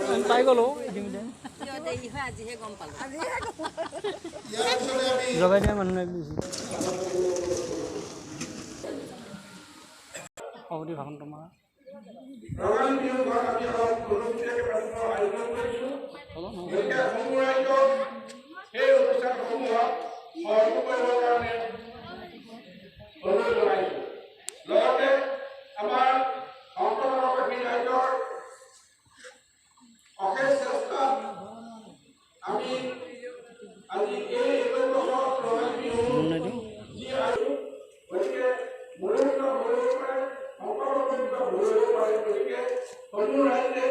আমি পাই গ'লো ইতিমধ্যে। জগাই দিয়া মানুহ নাই বেছি। সভাপতি ভাষণ তোমাৰ। ৰঙালী বিহু ঘৰত আমি অলপ অনুষ্টুপীয়াকৈ পাতিবৰ আয়োজন কৰিছোঁ। হ'ব নহয়। গতিকে সমূহ ৰাইজক সেই অনুষ্ঠানসমূহত সহযোগ কৰিবৰ কাৰণে অনুৰোধ জনাইছোঁ। লগতে আমাৰ শংকৰনগৰবাসী ৰাইজৰ অশেষ চেষ্টাত আমি আজি এই 21 বছৰ ৰঙালী বিহু নাই দিওঁ। যি আৰু গতিকে মোৰো কিবা ভুল হ'ব পাৰে, শংকৰৰ কিবা ভুল হ'ব পাৰে। গতিকে সমূহ ৰাইজে